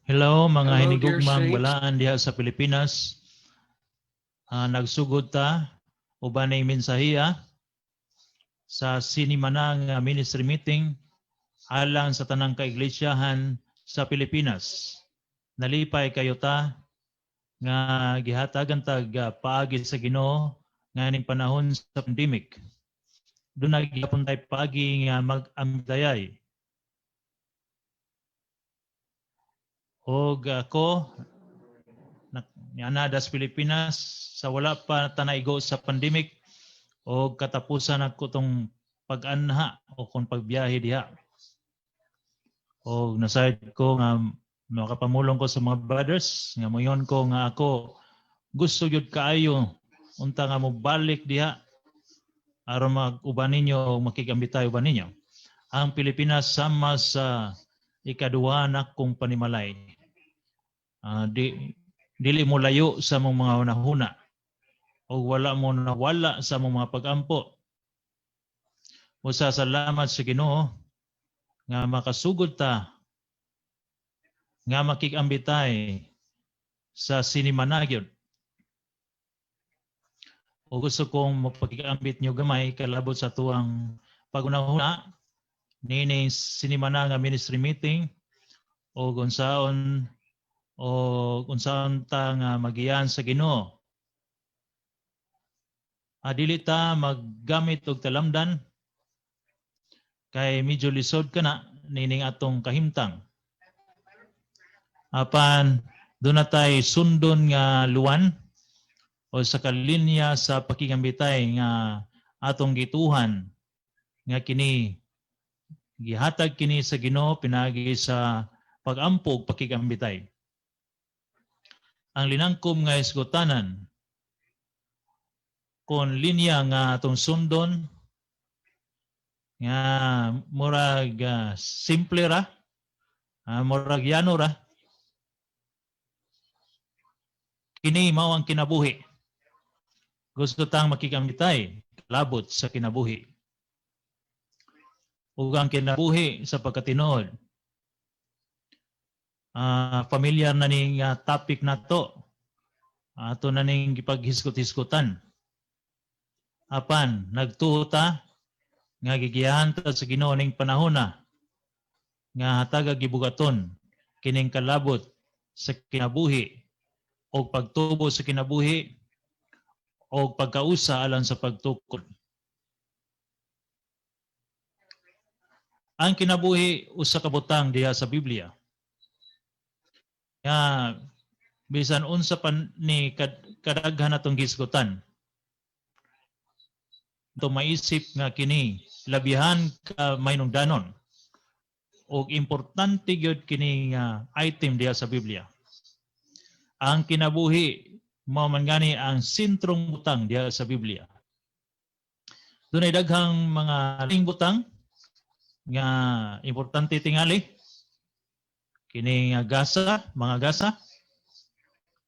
Hello, mga Hello, dear hinigugmang saints. Balaan diha sa Pilipinas. Nagsugod ta uban ning mensahiya sa sinimana nga ministry meeting alang sa tanang kaigleesyahan sa Pilipinas. Nalipay kayo ta nga gihatagan tag paagi sa Ginoo nga ning panahon sa pandemic. Duna gihapon tay paagi nga mag-ambitayay. Og ako niana das Pilipinas sa wala pa tanaigo sa pandemic og katapusan ako tong pag-anha o kung pagbiyahe diha. Og nasayod ko nga makapamulong ko sa mga brothers nga moingon ko nga ako gusto gyud kaayo unta nga mobalik diha aron mag-uban ninyo o makigambitay uban ninyo. Ang Pilipinas sama sa ikaduha nakong panimalay. Di dili mo layo sa mong mga hunahuna o wala mo nawala sa mong mga pagampo. Usa, salamat sa Ginoo nga makasugod ta nga makigambitay sa sinimana gyud. O gusto kong mapakigambit nyo gamay kalabot sa tuang pagunahuna nining sinimana nga ministry meeting o unsaon ta nga magiyan sa Ginoo. Dili ta maggamit og talamdan kay medyo lisod kana nining atong kahimtang. Apan duna tay sundon nga luwan o sa kalinya sa pakigambitay nga atong gituhan nga kini gihatag kini sa Ginoo pinaagi sa pag-ampo ug pakigambitay. Ang linangkom nga hisgotanan kon linya nga atong sundon nga murag simple ra, murag yano ra, kini mao ang kinabuhi. Gusto tang makigambitay labot sa kinabuhi. Ug ang kinabuhi sa pagkatinuod, familiar na ning topic na to. Ato na ning gipaghisgot-hisgotan. Apan nagtuo ta nga gigiyahan ta sa Ginoo ning panahona nga hataga gibugaton kining kalabot sa kinabuhi o pagtubo sa kinabuhi o pagkausa alang sa pagtukod. Ang kinabuhi usa ka butang diha sa Biblia. Nga bisan unsa pa ni kadaghan atong gisgutan, to maisip nga kini labihan ka mahinungdanon og importante gyud kini nga item diha sa Biblia. Ang kinabuhi mao man gani ang sentrong butang diha sa Biblia. Dunay daghang mga laing butang nga importante tingali, kini nga gasa, mga gasa,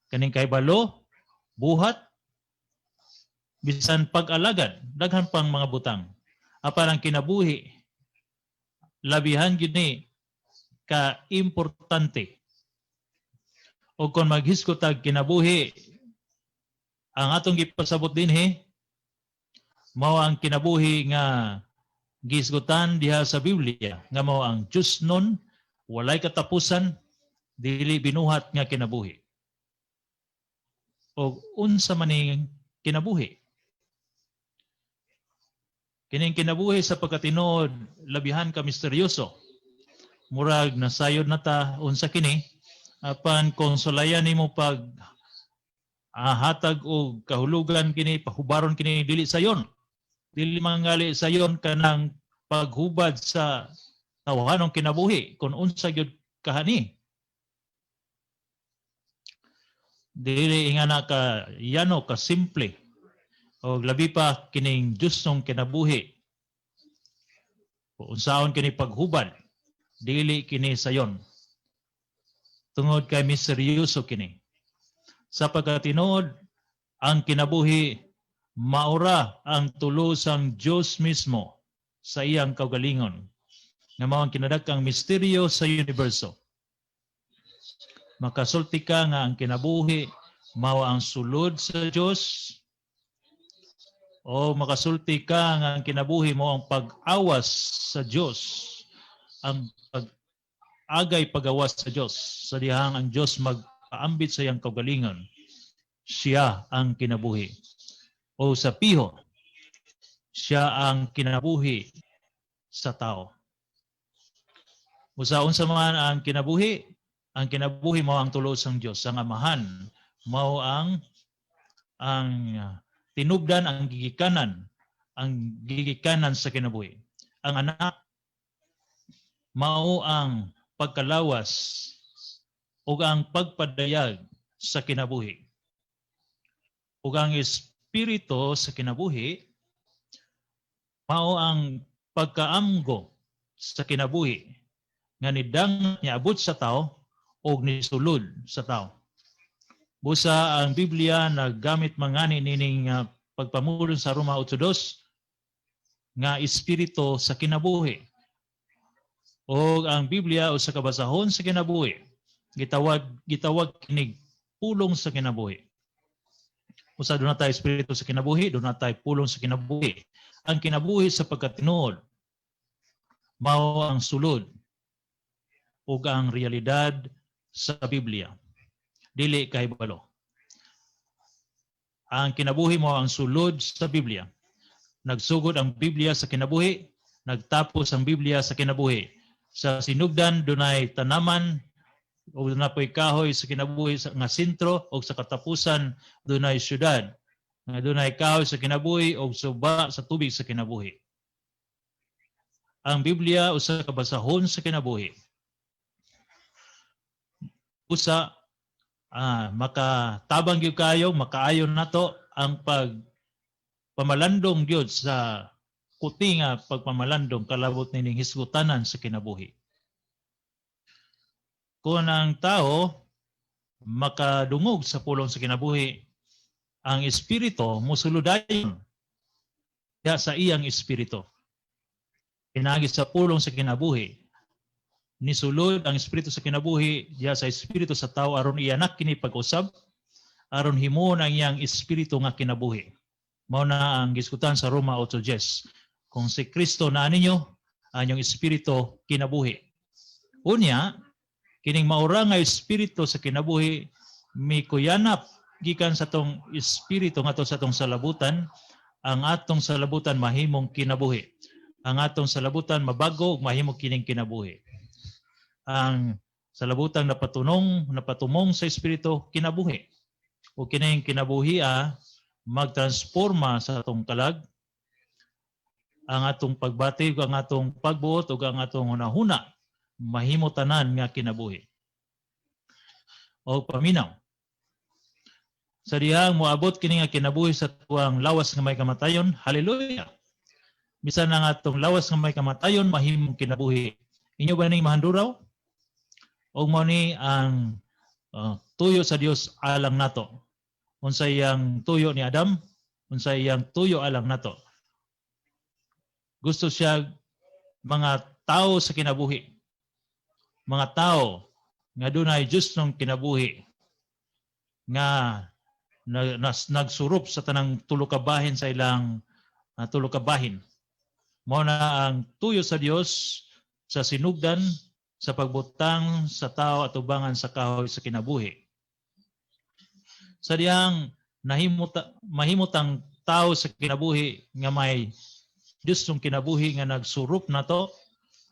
kaning kahibalo, buhat, bisan pag-alagad, daghan pang mga butang. Apan ang kinabuhi labihan gyud ni ka importante. O kung maghisgot tag kinabuhi, ang atong gipasabot dinhi mao ang kinabuhi nga gisgutan diha sa Biblia nga mao ang Diyosnon, walay katapusan, dili binuhat nga kinabuhi. O unsa man ning kinabuhi? Kining kinabuhi sa pagkatinuod labihan ka misteryoso. Murag nasayod na ta unsa kini, apan kung sulayan nimo pag hatag og kahulugan kini, pahubaron kini, dili sayon. Dili mangali sayon kanang paghubad sa tawhanong kinabuhi kung unsa gyud kahani. Dili ingana ka yano ka simple. O labi pa kining Diyosnong kinabuhi. Unsaon kini paghubad, dili kini sayon. Tungod kay misteryoso kini. Sa pagkatinuod, ang kinabuhi maura ang tulos ang Diyos mismo sa iyang kaugalingon, nga mao ang kinadakang misteryo sa universo. Makasulti ka nga ang kinabuhi mao ang sulod sa Dios o makasulti ka nga ang kinabuhi mao ang pag-awas sa Dios, ang pag-agay pagawas sa Dios sa dihang ang Dios magpaambit sa iyang kaugalingon. Siya ang kinabuhi. O sa piho, siya ang kinabuhi sa tao. Usa, unsa man ang kinabuhi? Ang kinabuhi mao ang tulo sang Dios, ang Amahan mao ang tinubdan, ang gigikanan sa kinabuhi. Ang Anak mao ang pagkalawas ug ang pagpadayag sa kinabuhi. Ug ang Espiritu sa kinabuhi mao ang pagkaamgo sa kinabuhi nga nidang niabot sa tao og nisulod sa tao. Busa ang Biblia naggamit mangani nining pagpamulong sa Roma 8:2 nga espiritu sa kinabuhi. O ang Biblia usa ka basahon sa kinabuhi. Gitawag kinig pulong sa kinabuhi. Usa, duna tay espiritu sa kinabuhi, duna tay pulong sa kinabuhi. Ang kinabuhi sa pagkatinuod mao ang sulod ug ang realidad sa Biblia. Dili kahibalo. Ang kinabuhi mao ang sulod sa Biblia. Nagsugod ang Biblia sa kinabuhi, nagtapos ang Biblia sa kinabuhi. Sa sinugdan dunay tanaman o duna po'y kahoy sa kinabuhi nga sentro, o sa katapusan dunay syudad nga dunay kahoy sa kinabuhi o suba sa tubig sa kinabuhi. Ang Biblia usa ka basahon sa kinabuhi. Usa, makatabang gyud kayo, makaayo nato ang pag pamalandong gyud sa kuti nga pagpamalandong kalabot nining hisgutanan sa kinabuhi. Kung ang tao makadungog sa pulong sa kinabuhi, ang espiritu mosulod dayon ya sa iyang espiritu. Pinaagi sa pulong sa kinabuhi, nisulod ang espiritu sa kinabuhi diya sa espiritu sa tao aron iyanak kini pag-usab, aron himuon ang iyang espiritu nga kinabuhi. Mao na ang gisgutan sa Roma 8:10. Kung si Kristo naa ninyo, ang inyong espiritu kinabuhi. Unya, kining maura nga espiritu sa kinabuhi mikuyanap gikan sa atong espiritu ngadto sa atong salabutan. Ang atong salabutan mahimong kinabuhi. Ang atong salabutan mabago ug mahimo kining kinabuhi. Ang salabutang napatunong, napatumong sa espiritu, kinabuhi. O kining kinabuhi magtransforma sa atong kalag, ang atong pagbati ug ang atong pagbuot ug ang atong hunahuna mahimo tanan nga kinabuhi. O paminaw. Sa dihang moabot kini nga kinabuhi sa tuang lawas nga may kamatayon, hallelujah. Bisan ang atong lawas nga may kamatayon mahimong kinabuhi. Inyo ba ning mahanduraw? Og mao ni ang tuyo sa Dios alang nato. Unsa iyang tuyo ni Adam, unsa iyang tuyo alang nato? Gusto siya mga tao sa kinabuhi. Mga tao nga dunay Diyos ng kinabuhi nga nagsurup sa tanang tulo ka bahin sa ilang tulo ka bahin. Mao na ang tuyo sa Dios sa sinugdan sa pagbutang sa tao atubangan sa kahoy sa kinabuhi. Sa dihang mahimutang tao sa kinabuhi nga may Diyos ng kinabuhi nga nagsurup nato,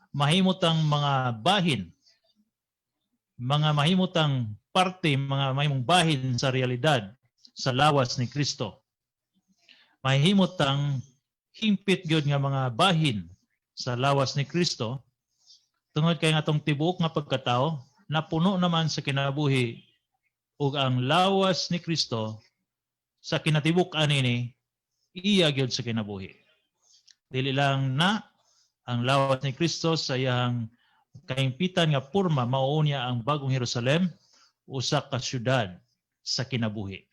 mahimutang mga bahin, mga mahimutang parte, mga mahimong bahin sa realidad sa lawas ni Kristo. Mahimutang hingpit gyud nga mga bahin sa lawas ni Kristo tungod kay nga atong tibuok nga pagkatao napuno naman sa kinabuhi ug ang lawas ni Kristo sa kinatibuk-an nini iya gyud sa kinabuhi. Dili lang na ang lawas ni Kristo sa iyang kahimpitan nga porma mao niya ang bagong Jerusalem, usa ka syudad sa kinabuhi.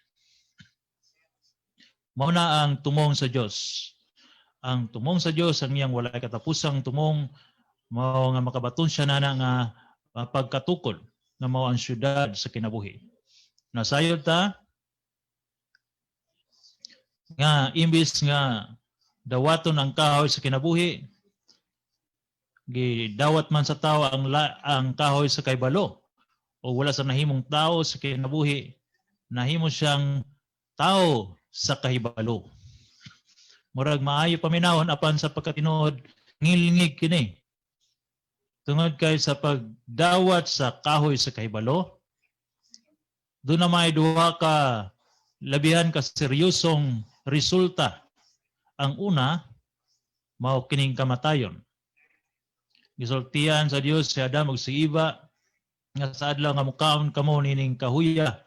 Mao na ang tumong sa Dios. Ang tumong sa Dios, ang iyang walay katapusang tumong, mao nga makabaton siya na nga pagkatukod. nga mao ang syudad sa kinabuhi. Nasayod ta nga imbis nga dawaton ang kahoy sa kinabuhi, gidawat man sa tao ang kahoy sa kahibalo o wala sa nahimong tao sa kinabuhi, nahimo siyang tao sa kahibalo. Murag maayo paminawon, apan sa pagkatinuod ngilngig kini. Tungod kay sa pagdawat sa kahoy sa kahibalo, duna may duha ka labihan ka seryosong resulta. Ang una, mao kining kamatayon. Gisultian sa Dios si Adam ug si Eva nga sa adlaw nga mukaon kamo nining kahuya,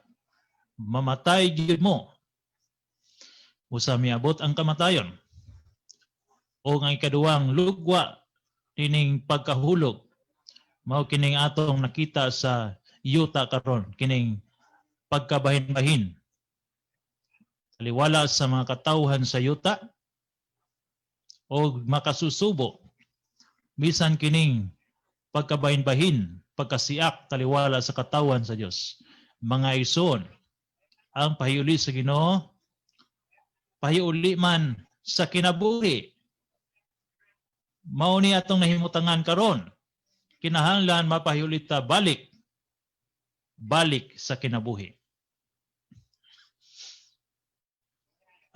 mamatay gyud mo. Usa, miabot ang kamatayon. O ang ikaduhang lugwa nining pagkahulog, mao kining atong nakita sa yuta karon, kining pagkabahin-bahin taliwala sa mga katawhan sa yuta o makasusubo bisan kining pagkabahin-bahin, pagkasiak taliwala sa katawan sa Dios. Mga igsoon, ang pahiuli sa Ginoo, pahiuli man sa kinabuhi. Mao ni atong nahimutangan karon. Kinahanglan mapahiuli ta balik balik sa kinabuhi.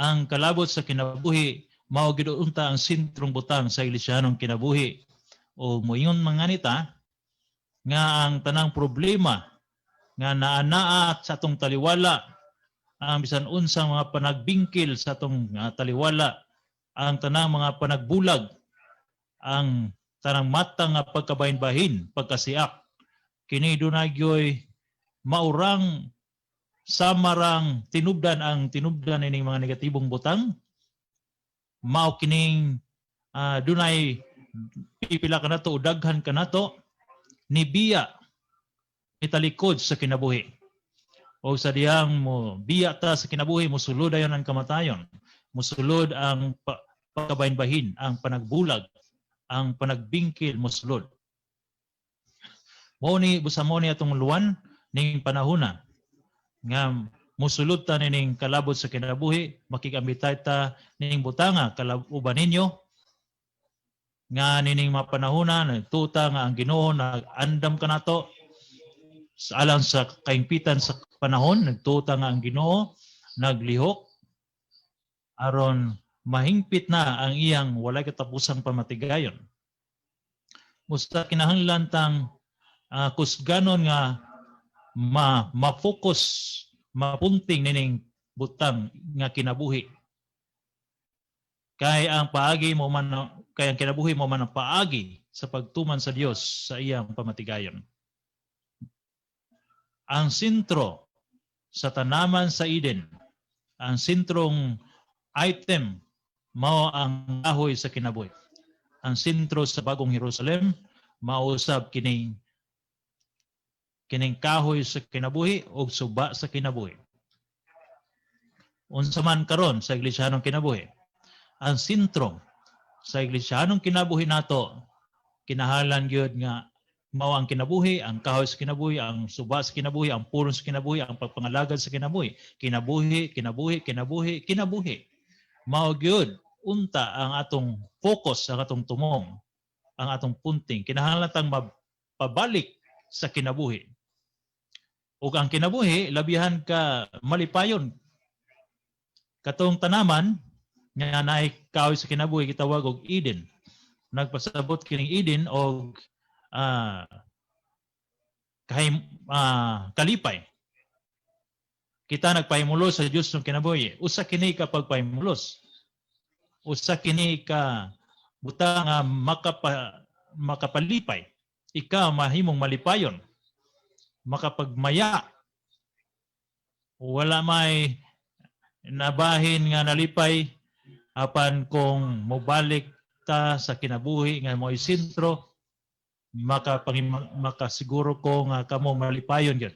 Ang kalabot sa kinabuhi mao gid unta ang sentrong butang sa iglisyanong kinabuhi. O moingon mga nita nga ang tanang problema nga naa-naa sa atong taliwala, ang bisan unsang mga panagbingkil sa atong taliwala, ang tanang mga panagbulag, ang tanang mata nga pagkabahin-bahin, pagkasiak, kini dunay gyoy maurang samarang tinubdan. Ang tinubdan ining mga negatibong butang mao kining dunay pipila kanato o daghan kanato nibiya, nitalikod sa kinabuhi. O sa dihang mo biya ta sa kinabuhi, mosulod dayon ang kamatayon, mosulod ang pagkabahin-bahin, ang panagbulag, ang panagbingkil mosulod. Mao ni busa mo ni atong luwan ning panahona nga mosulod ta nining kalabot sa kinabuhi, makigambitay ta ning butanga uban ninyo nga nining mga panahona nagtuta nga ang Ginoo nag-andam kanato sa alang sa kaimpitan sa panahon. Nagtuta nga ang Ginoo naglihok aron mahingpit na ang iyang walay katapusang pamatigayon. Musta kinahanglan tang kusganon nga ma ma-focus, mapunting nining butang nga kinabuhi. Kay ang paagi mo man, kay ang kinabuhi mo man ang paagi sa pagtuman sa Dios sa iyang pamatigayon. Ang sentro sa tanaman sa Eden, ang sentrong item mao ang kahoy sa kinabuhi. Ang sentro sa Bagong Jerusalem mao usab kining kahoy sa kinabuhi o suba sa kinabuhi. Unsa man karon sa iglisyanong kinabuhi? Ang sentro sa iglisyanong kinabuhi nato kinahanglan gyud nga mao ang kinabuhi, ang kahoy sa kinabuhi, ang suba sa kinabuhi, ang pulong sa kinabuhi, ang pagpangalagad sa kinabuhi. Kinabuhi, kinabuhi, kinabuhi, kinabuhi. Mao gyud unta ang atong focus, ang atong tumong, ang atong punting. Kinahanglan tang mapabalik sa kinabuhi. Ug ang kinabuhi labihan ka malipayon. Katong tanaman nga naay kahoy sa kinabuhi gitawag og Eden. Nagpasabot kining Eden og kalipay. Kita nagpahimulos sa Dios ng kinabuhi. Usa kini ka pagpahimulos. Usa kini ka butang nga makapalipay. Ikaw mahimong malipayon. Makapagmaya. Wala may nabahin nga nalipay apan kung mobalik ta sa kinabuhi nga mo'y sentro, makasiguro ko nga kamo malipayon gyud.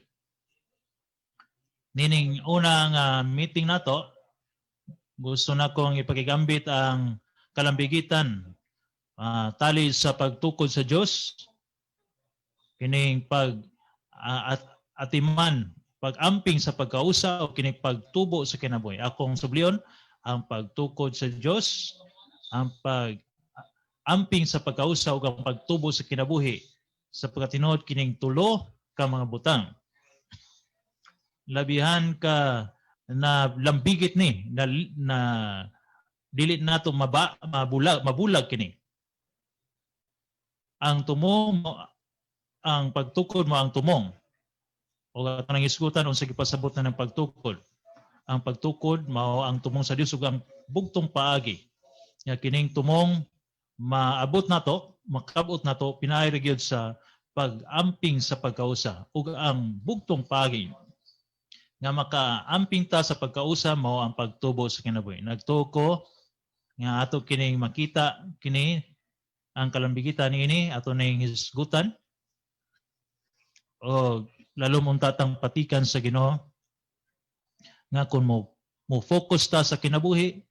Nining una nga meeting nato, gusto na kong ipakigambit ang kalambigitan tali sa pagtukod sa Dios, kining pag At atiman pag-amping sa pagkausa o kini pagtubo sa kinabuhi. Akong sublion ang pagtukod sa Dios, ang pag amping sa pagkausa ug ang pagtubo sa kinabuhi sa pagkatinuod kining tulo ka mga butang. Labihan ka na lambigit ni na dili nato maba, mabulag mabulag kini. Ang tumong, ang pagtukod mo ang tumong. O ato nang isgutan unsa gipasabot na ng pagtukod. Ang pagtukod mao ang tumong sa Dios ug ang bugtong paagi nga kining tumong maabot nato, makabot nato pinaagi gyud sa pag-amping sa pagkausa, ug ang bugtong paagi nga makaamping ta sa pagkausa mao ang pagtubo sa kinabuhi. Nagtuo ko nga ato kining makita kini, ang kalambigitan niini ato ning hisgutan o lalo mong tatang patikan sa Ginoo nga kung mo focus ta sa kinabuhi,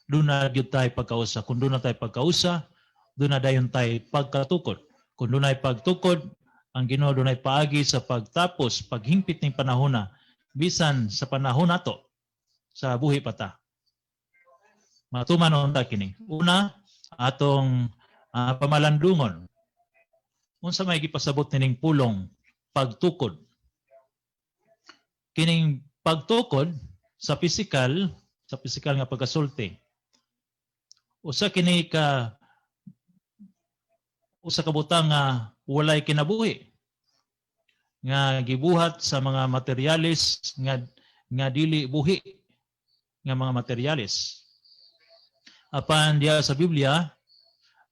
duna gyud tay pagkausa. Kung duna tay pagkausa, duna dayon tay pagkatukod. Kung dunay pagtukod, ang Ginoo dunay paagi sa pagtapos, paghingpit ning panahona bisan sa panahon nato sa buhi pa ta. Matuman unta kini. Una, atong pamalandungon. Unsa may gipasabot nining pulong pagtukod? Kining pagtukod sa pisikal nga pagkasulti, usa kini ka usa ka butang nga walay kinabuhi nga gibuhat sa mga materyales nga dili buhi nga mga materyales. Apan diya sa Biblia,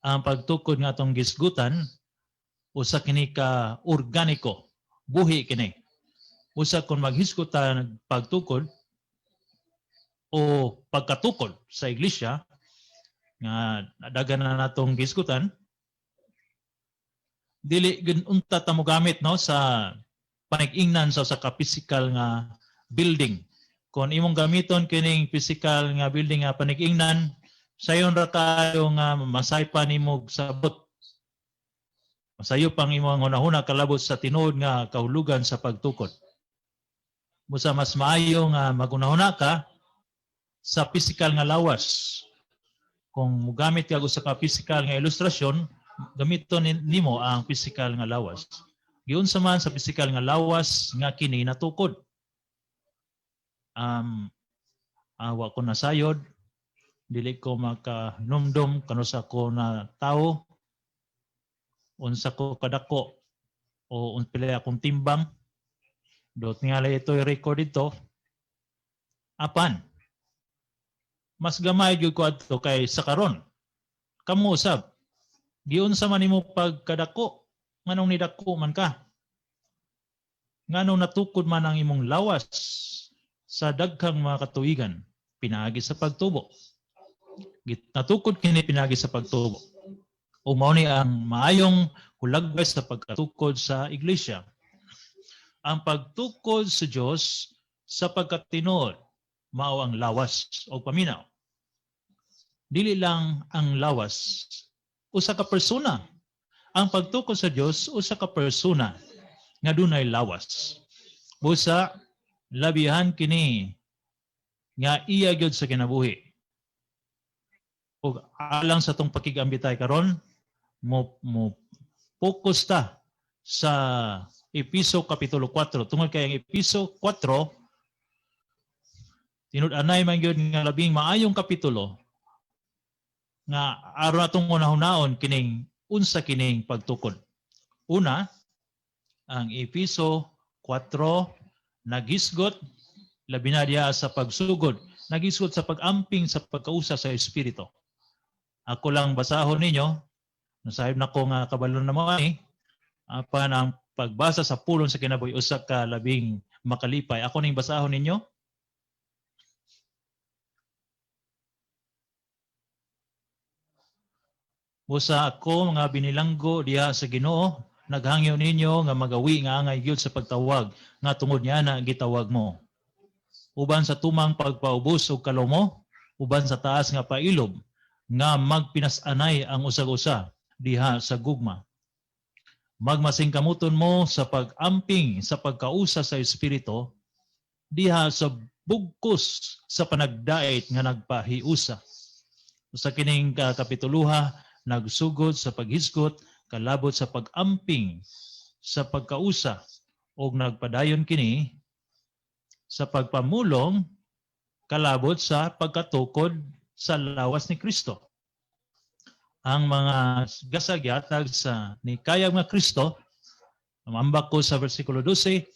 ang pagtukod nga atong gisgutan, usa kini ka organiko, buhi kini. Usa kung maghisgot ta pagtukod o pagkatukod sa iglesia nga dagan na natong gisgutan, dili gud unta ta mo gamit, no, sa panig-ingnan sa usa ka physical nga building. Kung imong gamiton kining physical nga building nga panig-ingnan, sayon ra kayo nga masaypa nimo sabot. Masayo pang imong hunahuna kalabot sa tinuod nga kahulugan sa pagtukod. Busa mas maayo nga magunahuna ka sa physical nga lawas. Kung mugamit ka og usa ka physical nga ilustrasyon, gamiton nimo ang physical nga lawas. Giunsa man sa physical nga lawas nga kini natukod? Awa ko nasayod, dili ko makahinumdom kanusa ko na tao, unsa ko kadako o pila akong timbang. Dot nga ito record dito. Apan mas gamay gyud ko adto kay sa karon. Kamo usab, giunsa man nimo pagkadako? Nganong nidako man ka? Nganong natukod man ang imong lawas sa daghang mga katuigan? Pinaagi sa pagtubo. Natukod kini pinaagi sa pagtubo. O mao ni ang maayong hulagway sa pagkatukod sa iglesia. Ang pagtukod sa Dios sa pagkatinuod mao ang lawas o paminaw. Dili lang ang lawas, usa ka persona. Ang pagtukod sa Dios, usa ka persona nga dunay lawas. Busa labihan kini nga iya gyud sa kinabuhi. Ug alang sa tong pakigambitay karon, mo focus ta sa Episo kapitulo 4 tungod kay ang Episo 4 tinud-anay man gyud nga labing maayong kapitulo nga aron atong unahunaon kining unsa kining pagtukod. Una, ang Episo 4 naghisgot labi na diha sa pagsugod, naghisgot sa pag-amping sa pagkausa sa espiritu. Ako lang basahon ninyo, nasayod na ko nga kabalo na mo ani, apan ang pagbasa sa pulong sa kinabuhi usa ka labing makalipay. Ako ning basahon ninyo. Busa ako mga binilanggo diha sa Ginoo, naghangyo ninyo nga magawi nga angay gyud sa pagtawag nga tungod niya na gitawag mo. Uban sa tumang pagpaubos og kalomo, uban sa taas nga pailob nga magpinas-anay ang usag-usa diha sa gugma. Magmasingkamuton mo sa pag-amping sa pagkausa sa Espiritu diha sa bugkos sa panagdait nga nagpahiusa. Sa kining kapituluha, nagsugod sa paghisgot kalabot sa pag-amping sa pagkausa og nagpadayon kini sa pagpamulong kalabot sa pagkatukod sa lawas ni Kristo. Ang mga gasa gihatag sa nikayab nga Kristo, ambak ko sa versikulo 12,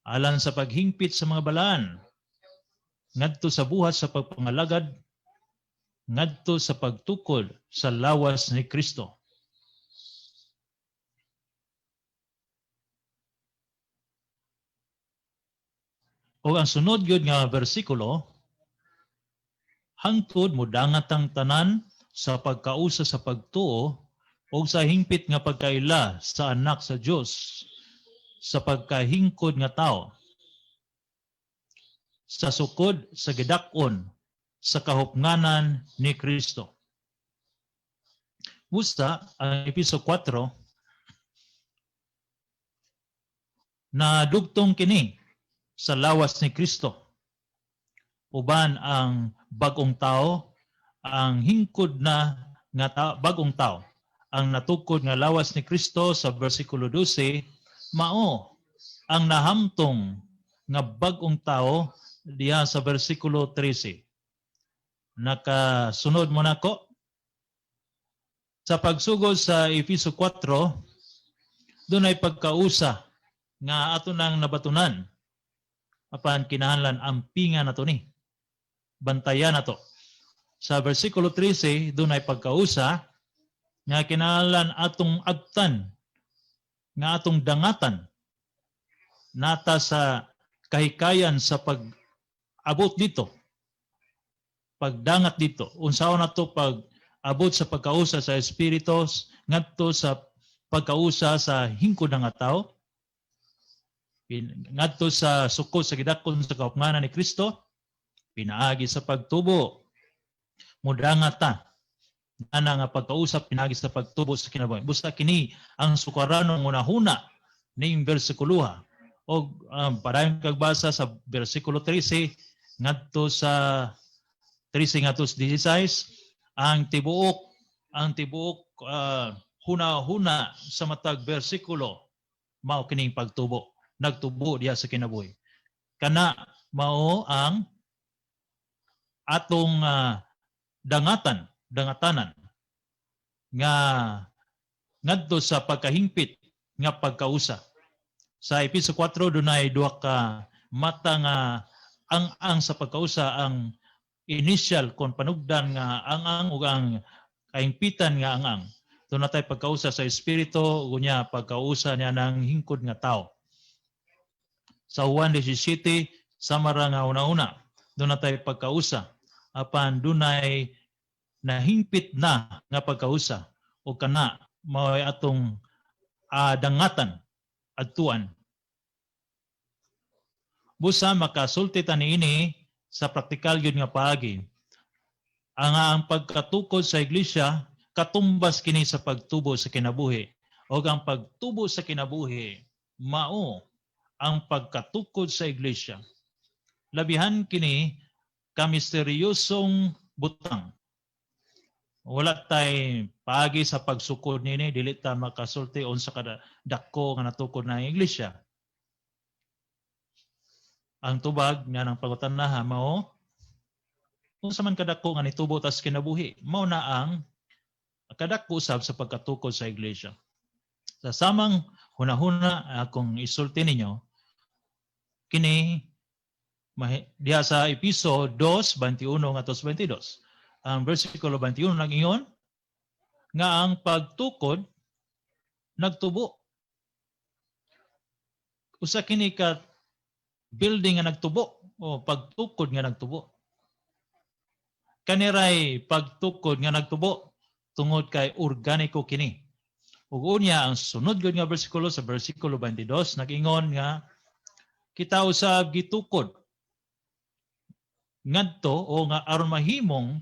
alang sa paghingpit sa mga balaan, ngadto sa buhat sa pagpangalagad, ngadto sa pagtukod sa lawas ni Kristo. O ang sunod gyud nga bersikulo, hangtod modangat ang tanan sa pagkausa sa pagtuo o sa hingpit nga pagkaila sa anak sa Dios sa pagkahingkod nga tao sa sukod sa gidak-on sa kahupnganan ni Kristo. Busa ang Episo 4 na dugtong kini sa lawas ni Kristo. Uban ang bagong tao, ang hingkod na nga bagong tao, ang natukod nga lawas ni Kristo sa versikulo 12, mao ang nahamtong nga bagong tao diha sa versikulo 13. Nakasunod mo nako. Sa pagsugod sa Efeso 4, dunay pagkausa nga ato nang nabatunan. Apan kinahanglan ampingan nato ni. Bantayan nato. Sa versikulo 13, dunay pagkausa nga kinahanglan atong abtan, nga atong dangatan nata sa kahikayan sa pag-abot dito, pagdangat dito. Unsaon nato pag-abot sa pagkausa sa Espiritu ngadto sa pagkausa sa hingkod nga tao, ngadto sa sukod sa gidakon sa kaupnganan ni Kristo, pinaagi sa pagtubo. Mudangat ta ana nga pagkausap pinaagi sa pagtubo sa kinabuhi. Busa kini ang sukaranong hunahuna ning bersikuloha. Og padayon kag basa sa bersikulo 13 ngadto sa 13 ngadto sa 16, ang tibuok huna-huna sa matag bersikulo mao kining pagtubo, nagtubo diha sa kinabuhi. Kana mao ang atong dangatanan nga ngadto sa pagkahingpit nga pagkausa. Sa Episo 4, dunay duha ka mata nga ang sa pagkausa, ang initial kon panugdan nga ang-ang ug ang kahingpitan nga ang-ang. Doon natay pagkausa sa espiritu ug unya pagkausa niya ng hingkod nga tao. Sa Juan 17, sama ra nga una-una. Doon natay pagkausa. Apan dunay nahingpit na nga pagkausa o kana mao'y atong dangatan adtuan. Busa makasulti ta niini sa praktikal gyud nga paagi. Ang pagkatukod sa iglesia katumbas kini sa pagtubo sa kinabuhi. O ang pagtubo sa kinabuhi mao ang pagkatukod sa iglesia. Labihan kini kamisteryosong butang. Wala tay paagi sa pagsukod nini, dili ta makasulti unsa ka dako nga natukod na ang iglesia. Ang tubag nga nang pangutanaha mao unsa man kadako nga nitubo tas kinabuhi, mao na ang kadako usab sa pagkatukod sa iglesia. Sa samang hunahuna akong isulti ninyo kini diha sa Episo 2:21 ngadto sa 22. Ang versikulo 21 nag-ingon nga ang pagtukod nagtubo. Usa kini ka building nga nagtubo o pagtukod nga nagtubo. Kaniray pagtukod nga nagtubo tungod kay organiko kini. Ug unya ang sunod gyud nga bersikulo sa bersikulo 22 nag-ingon nga kita usab gitukod ngadto o nga aron mahimong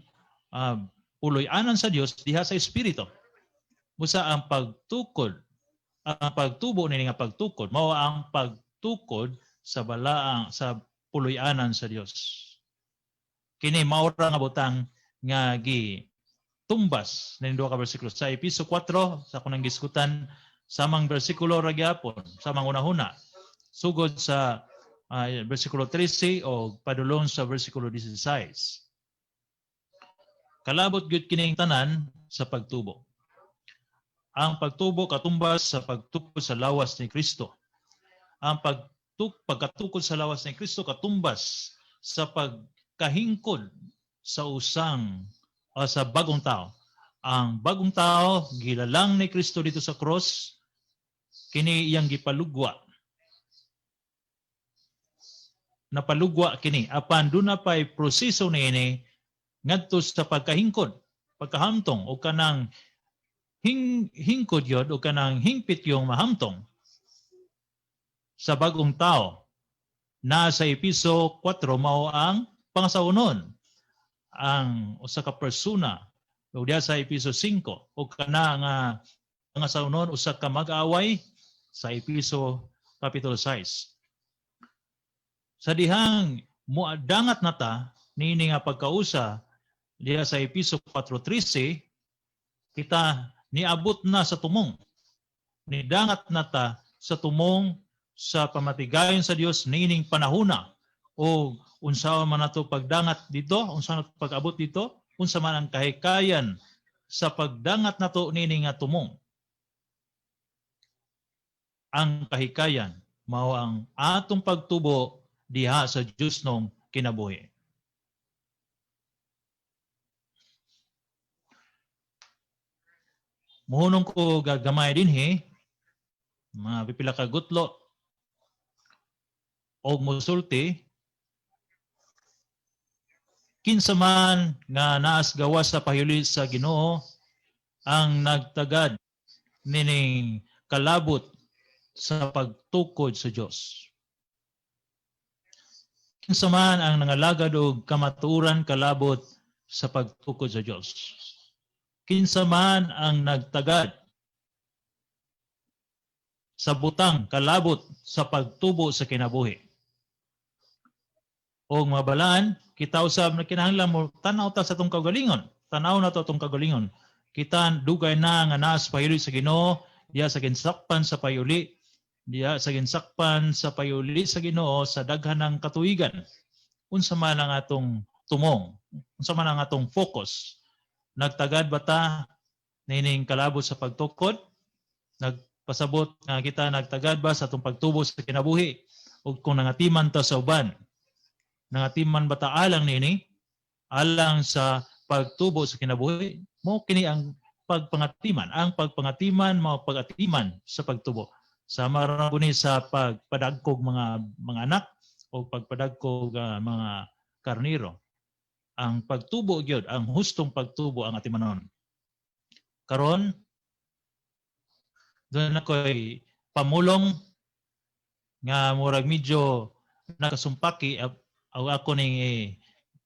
puloy-anan sa Dios diha sa espiritu. Busa ang pagtukod Ang pagtubo nini nga pagtukod mao ang pagtukod sa balaang sa puloy-anan sa Dios. Kini mao ra nga butang nga gi tumbas ning duha ka bersikulo sa Epeso 4 sa akong gisgutan, samang bersikulo ra gyapon, samang unahuna, sugod sa bersikulo 13 o padulong sa bersikulo 16. Kalabot gyud kining tanan sa pagtubo. Ang pagtubo katumbas sa pagtukod sa lawas ni Kristo. Ang pagkatukod sa lawas ni Kristo katumbas sa pagkahingkod sa usang o sa bagong tao. Ang bagong tao gilalang ni Kristo dito sa cross, kini iyang gipalugwa. Napalugwa kini, apan duna pay proseso niini ngadto sa pagkahingkod, pagkahamtong o kanang hingkod yod o kanang hingpit yung mahamtong sa bagong tao na sa Epeso 4 mao ang pangasawnon, ang usa ka persona, ug diha sa Epeso 5 o kana nga pangasawnon, usa ka mag-away sa Epeso kapitulo 6. Sa dihang muadangat na ta niini nga pagkausa diha sa Epeso 4:13, kita niabot na sa tumong. Nidangat na ta sa tumong sa pamatigayon sa Dios niining panahona. O unsa man nato pagdangat dito, unsa nato pag-abot dito, unsa man ang kahikayan sa pagdangat nato niini nga tumong? Ang kahikayan mao ang atong pagtubo diha sa Dios nong kinabuhi. Muhunong ko gagamay dinhi, mga pipila ka gutlo og musulti: kinsa man nga naas gawas sa pahiyuli sa Ginoo ang nagtagad nining kalabot sa pagtukod sa Dios? Kinsa man ang nangalagad og kamatuoran kalabot sa pagtukod sa Dios? Kinsa man ang nagtagad sa butang kalabot sa pagtubo sa kinabuhi? O mabalaan, kita usab na kinahanglan mo tanaw ta sa atong kaugalingon. Tanaw na to atong kaugalingon. Kita dugay na nga naas pahiyuli sa Ginoo, diha sa ginsakpan sa payuli, diha sa ginsakpan sa payuli sa Ginoo sa daghan ng katuigan. Unsa man ang atong tumong? Unsa man ang atong focus? Nagtagad ba ta nining kalabot sa pagtukod? Nagpasabot nga kita nagtagad ba sa atong pagtubo sa kinabuhi? O kung nangatiman ta sa uban, nangatiman ba ta alang nini? Alang sa pagtubo sa kinabuhi? Mo kini ang pagpangatiman. Ang pagpangatiman mao pag-atiman sa pagtubo. Sama ra ni sa pagpadagkog mga anak o pagpadagkog mga karniro. Ang pagtubo gyud, ang hustong pagtubo ang atimanon. Karon, duna ko'y pamulong nga murag medyo nakasumpaki aw ako ning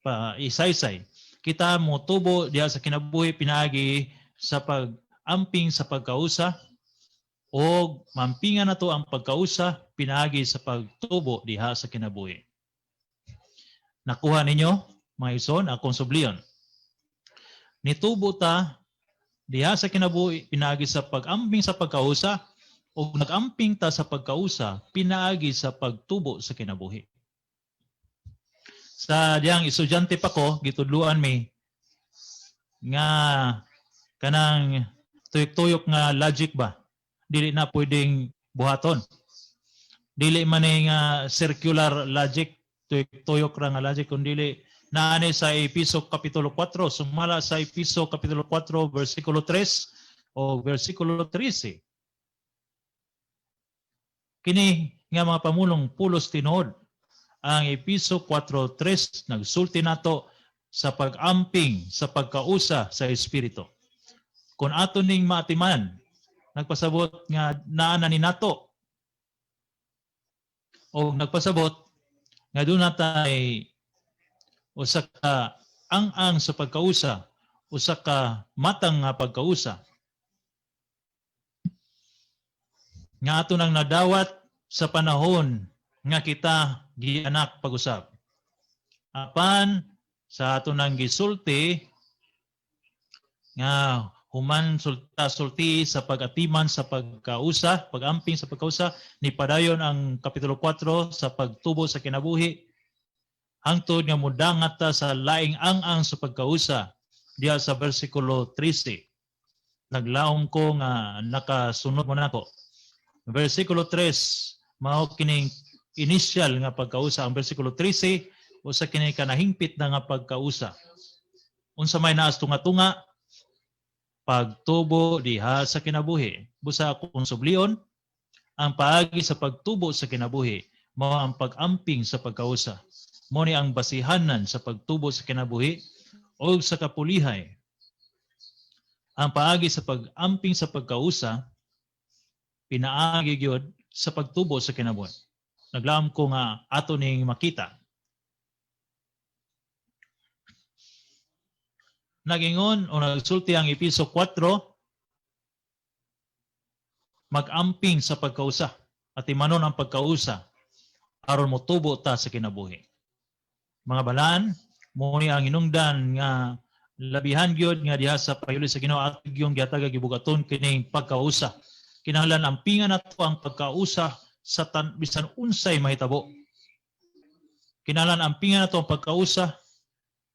pa isaysay. Kita mo tubo diha sa kinabuhi pinaagi sa pag-amping sa pagkausa, o mampingan nato ang pagkausa pinaagi sa pagtubo diha sa kinabuhi. Nakuha ninyo, mga ison, akong subliyon? Nitubo ta diha sa kinabuhi pinaagi sa pag-amping sa pagkausa, o nag-amping ta sa pagkausa pinaagi sa pagtubo sa kinabuhi. Sa diyang estudyante pa ko, gitudluan mi nga kanang tuyok-tuyok nga logic ba, dili na pwedeng buhaton. Dili man ni nga circular logic, tuyok-tuyok ra nga logic, kun dili naani sa Epeso kapitulo 4, sumala sa Epeso kapitulo 4 versikulo 3 o versikulo 13. Kini nga mga pamulong pulos tinuod. Ang Epeso 4:3 nagsulti nato sa pag-amping sa pagkausa sa Espiritu. Kung ato ning maatiman, nagpasabot nga naa na ni nato o nagpasabot nga duna tay usa ka ang-ang sa pagkausa, usa ka matang nga pagkausa. Nga ato nang nadawat sa panahon nga kita gianak pag-usab. Apan sa ato nang gisulti nga human sulta sulti sa pag-atiman sa pagkausa, pag-amping sa pagkausa, ni padayon ang kapitulo 4 sa pagtubo sa kinabuhi hangtod nga mudangat ta sa laing ang-ang sa pagkausa diha sa versikulo 13. Naglaom ko nga nakasunod mo nako. Versikulo 3 mao kining initial nga pagkausa. Ang versikulo 13 usa kini ka nahingpit na nga pagkausa. Unsa may naas tunga-tunga? Pagtubo diha sa kinabuhi. Busa kung sublion, ang paagi sa pagtubo sa kinabuhi mao ang pag-amping sa pagkausa. Mao ni ang basihanan sa pagtubo sa kinabuhi o sa kapulihay. Ang paagi sa pag-amping sa pagkausa pinaagi gyud sa pagtubo sa kinabuhi. Naglaom ko nga ato ning makita. Nagingon o nagsulti ang Epeso 4, mag-amping sa pagkausa at imanon ang pagkausa aron motubo ta sa kinabuhi. Mga balaan, mo ni ang hinungdan nga labihan gyud nga diha sa payuli sa Ginoo ato gyung gihatag gibugaton kining pagkausa. Kinahanglan ampingan nato ang pagkausa sa bisan unsay mahitabo. Kinahanglan ampingan nato ang pagkausa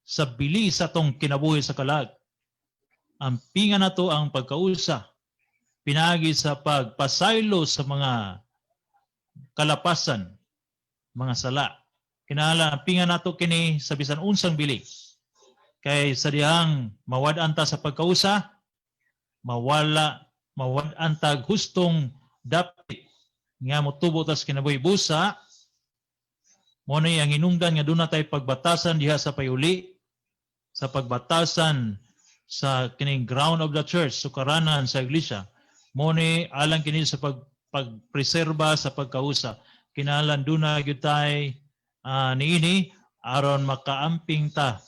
sa bili sa atong kinabuhi sa kalag. Ampingan nato ang pagkausa pinaagi sa pagpasaylo sa mga kalapasan, mga sala. Kinahanglan ampingan nato kini sa bisan unsang bili. Kay sa dihang mawad-an ta sa pagkausa, mawad-an ta gustong dapit nga motubo ta sa kinabuhi. Busa mo ni ang hinungdan nga duna tay pagbatasan diha sa payuli, sa pagbatasan sa kining ground of the church, sukaranan sa iglesia. Mo ni alang kini sa pagpreserba sa pagkausa. Kinahanglan duna gyud tay niini aron makaamping ta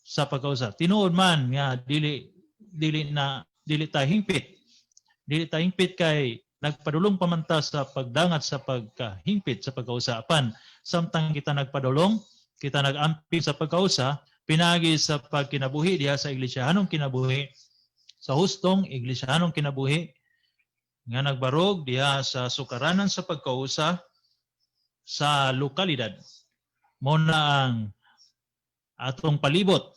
sa pagkausa. Tinuod man nga dili dili na dili ta hingpit. Dili ta hingpit kay nagpadulong pa man ta sa pagdangat sa pagkahingpit sa pagkausa. Apan samtang kita nagpadulong, kita nagamping sa pagkausa, pinaagi sa pagkinabuhi diha sa iglesyahanong kinabuhi, sa hustong iglesyahanong kinabuhi, nga nagbarog diha sa sukaranan sa pagkausa sa lokalidad. Mo na ang atong palibot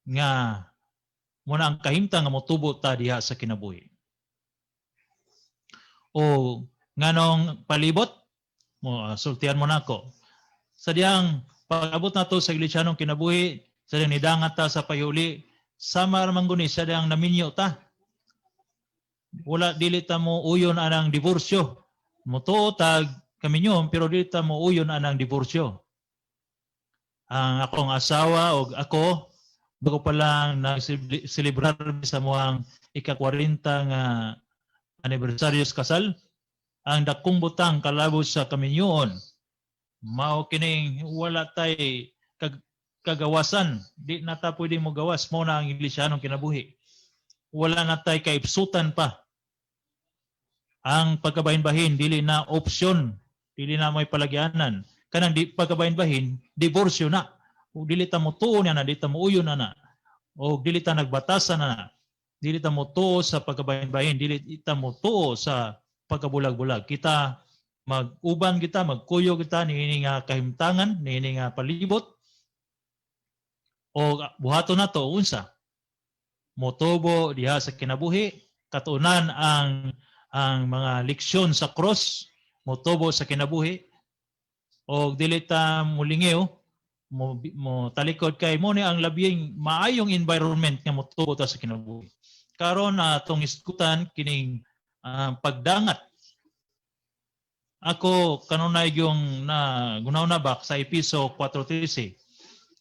nga mo na ang kahimtang nga motubo ta diha sa kinabuhi. O nganong palibot mo, sultian mo nako. Sa diyang pag-abot nato sa iglesyanong kinabuhi, sa diyang nidangat ta sa payuli, sama man guni sa diyang naminyo ta. Wala, dili ta mo uyon anang diborsyo. Mutuo tag kaminyo pero dili ta mo uyon anang diborsyo. Ang akong asawa o ako, bago pa lang nagselebrar sa muang ika-40 nga anibersaryo sa kasal, ang dakong butang kalabos sa kaminyoon mao kining wala tay kagawasan, di na ta pwede mo gawas. Mo na ang iglesyanong kinabuhi, wala na tay kaipsutan pa. Ang pagkabahin-bahin dili na opsyon, dili na may palagyanan. Kanang di pagkabahin-bahin, diborsyo na. O dili ta mo tuo niya na, dili ta mo uyon na na, o dili ta nagbatasan na na, dili ta mo tuo sa pagkabahin-bahin, dili ta mo tuo sa pagkabulag-bulag. Kita mag-uban kita, magkuyog kita niini nga kahimtangan, niini nga palibot. O buhaton nato unsa? Motubo diha sa kinabuhi, katunan ang mga leksyon sa cross, motubo sa kinabuhi. O dili ta mulingiw, mo talikod kay mo ni ang labing maayong environment nga motubo ta sa kinabuhi. Karon atong iskutan kining pagdangat. Ako kanunay yung na gunaw na bak sa Epeso 4:13.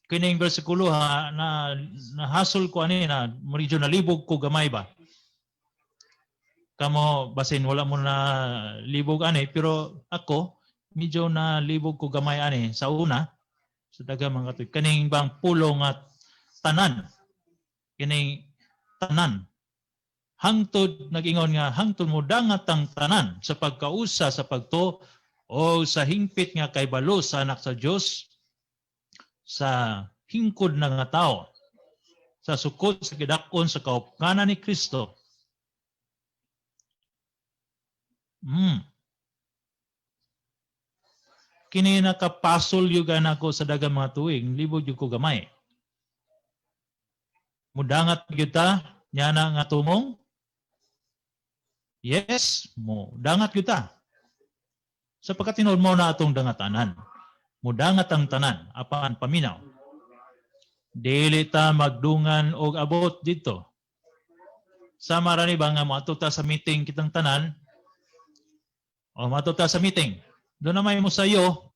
Kining bersikulo ha, na nahasol ko ani na medyo nalibog ko gamay ba. Kamo basin wala mo na libog ani, pero ako medyo na libog ko gamay ani sa una sa daghang mga katuig. Kaning bang pulo nga tanan, kining tanan. Hangtod nag-ingon nga hangtod mo dangat ang tanan sa pagkausa sa pagtuo o sa hingpit nga kaybalo sa Anak sa Dios, sa hingkod na nga tao, sa sukod sa gidakon sa kaupkanan ni Kristo. Kini nakapasol yung nako sa daghang mga tuig, libog yung ko gamay. Mudangat gyud ta niana nga tumong? Yes, mo dangat gyud ta. Sapagkat tinuod mo na atong dangatanan. Mudangat ang tanan apan paminaw. Dili ta magdungan og abot dito. Sama ra ni ba nga moadto ta sa meeting kitang tanan? O moadto ta sa meeting. Doon na may mo sayo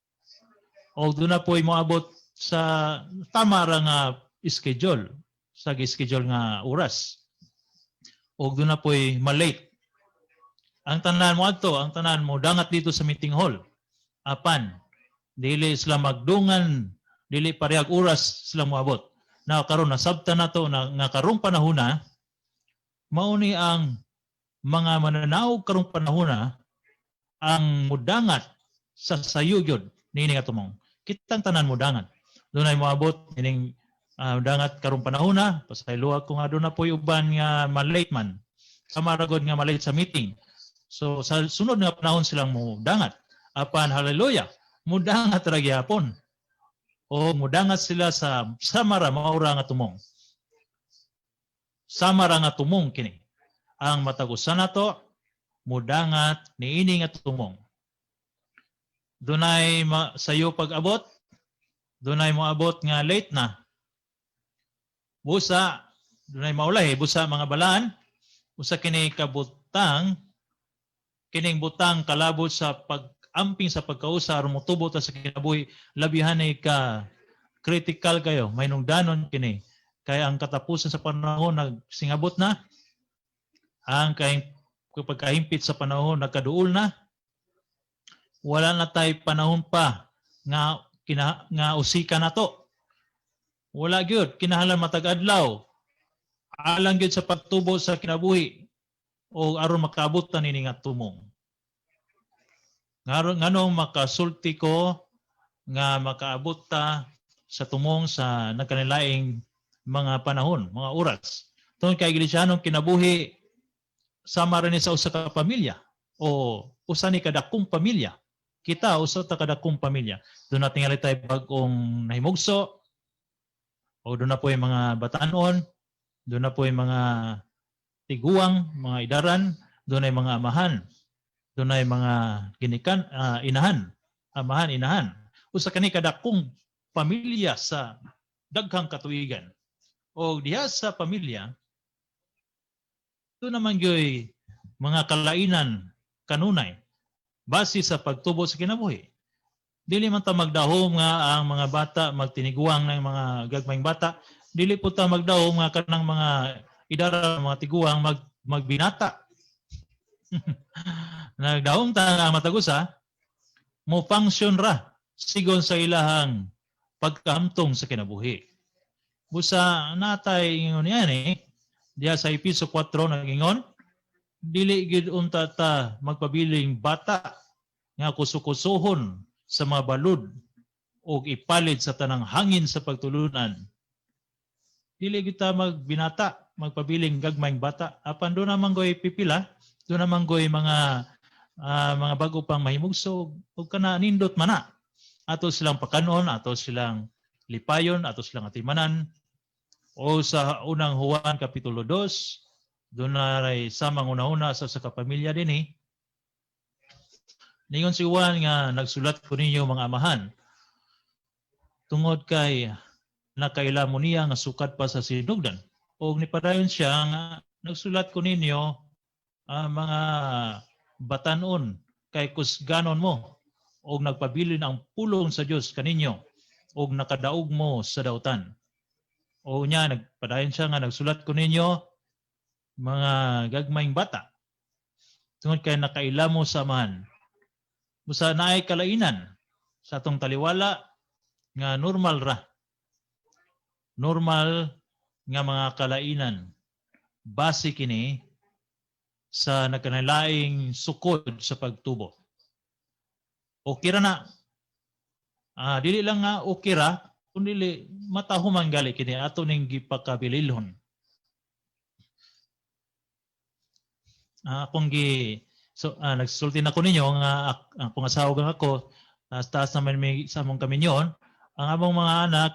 o doon na po'y moabot sa tama ra nga schedule, sa schedule nga oras. O doon na po'y malate. Ang tanan mo adto, ang tanan mo dangat dito sa meeting hall. Apan dili sila magdungan, dili parehag oras sila moabot. Na karon nasabtan nato na nga karong panahona mao ni ang mga mananaw karong panahona ang mudangat sa sayo gyud niini nga tumong. Kitang tanan mudangat. Dunay moabot ining dangat karong panahona, pasayloa ko nga doon na po'y uban nga malate man. Sama ra gud nga malate sa meeting. So sa sunod nga panahon silang mudangat. Apan hallelujah, mudangat ra gyapon. O mudangat sila sa samara maura nga tumong. Samara nga tumong kini. Ang matag usa nato mudangat niini nga tumong. Dunay sayo pag-abot, dunay moabot nga late na. Busa dunay maulahi, busa mga balaan, usa kini kabutang, kining butang kalabot sa pag-amping sa pagkausa aron motubo ta sa kinabuhi, labihan ni ka critical kayo, may nungdanon kini kay ang katapusan sa panahon nagsingabot na, ang kay pagkahimpit sa panahon nagkaduol na. Wala na tay panahon pa nga kina, nga usika na to. Wala gyud. Kinahanglan matag adlaw alang gyud sa pagtubo sa kinabuhi o aron makaabot ta nini nga tumong. Nganong makasulti ko nga makaabot ta sa tumong sa nagkanilaing mga panahon, mga oras? Tungod kay iglesia kinabuhi sama rin ni sa usa ka pamilya o usa ni kadakong pamilya. Kita usa ta kadakong pamilya. Doon na tingali tayo bag-ong nahimugso o doon na po yung mga batanon, doon na po yung mga tiguang, mga idaran, doon na yung mga amahan, doon na yung mga ginikan, inahan, amahan, inahan. Usa kani kadakong pamilya sa daghang katuigan. O diha sa pamilya, doon naman gyoy mga kalainan kanunay base sa pagtubo sa kinabuhi. Dili man ta magdahom nga ang mga bata magtiniguang ng mga gagmayng bata. Dili po ta magdahom nga kanang mga idara, mga tiguang magbinata. Nagdahom ta nga matag usa mo function ra sigon sa ilahang pagkahamtong sa kinabuhi. Busa natay ingon yan eh. Diya sa Episo 4 nagingon, dili gid unta ta magpabiling bata nga kusukusuhon sa mga balud og ipalid sa tanang hangin sa pagtulunan. Dili gid ta magbinata, magpabiling gagmayng bata. Apan doon naman goy pipila, doon naman goy mga bago pang mahimugso ug kana nindot man na. Ato silang pakanon, ato silang lipayon, ato silang atimanan. O sa Unang Juan Kapitulo 2, doon na ray samang una-una sa kapamilya din eh. Ningon si Juan nga nagsulat ko ninyo, mga amahan, tungod kay nakaila mo niya nga sukad pa sa sinugdan. O nipadayon siya nga nagsulat ko ninyo, mga batanon, kay kusganon mo og nagpabilin ang pulong sa Dios kaninyo og nakadaog mo sa dautan. O niya nagpadayon siya nga nagsulat ko ninyo, mga gagmayng bata, tungod kay nakaila mo sa Amahan. Busa naay kalainan sa atong taliwala nga normal ra. Normal nga mga kalainan. Base kini Sa nagkalaing sukod sa pagtubo. Okay ra na. Dili lang nga okay ra, kundi matahuman gali kini ato ning gipakabililhon. Akong gi so nagsulti na ko ninyo nga akong asawa kang ako, taas taas naman may sa among kaminyon. Ang among mga anak,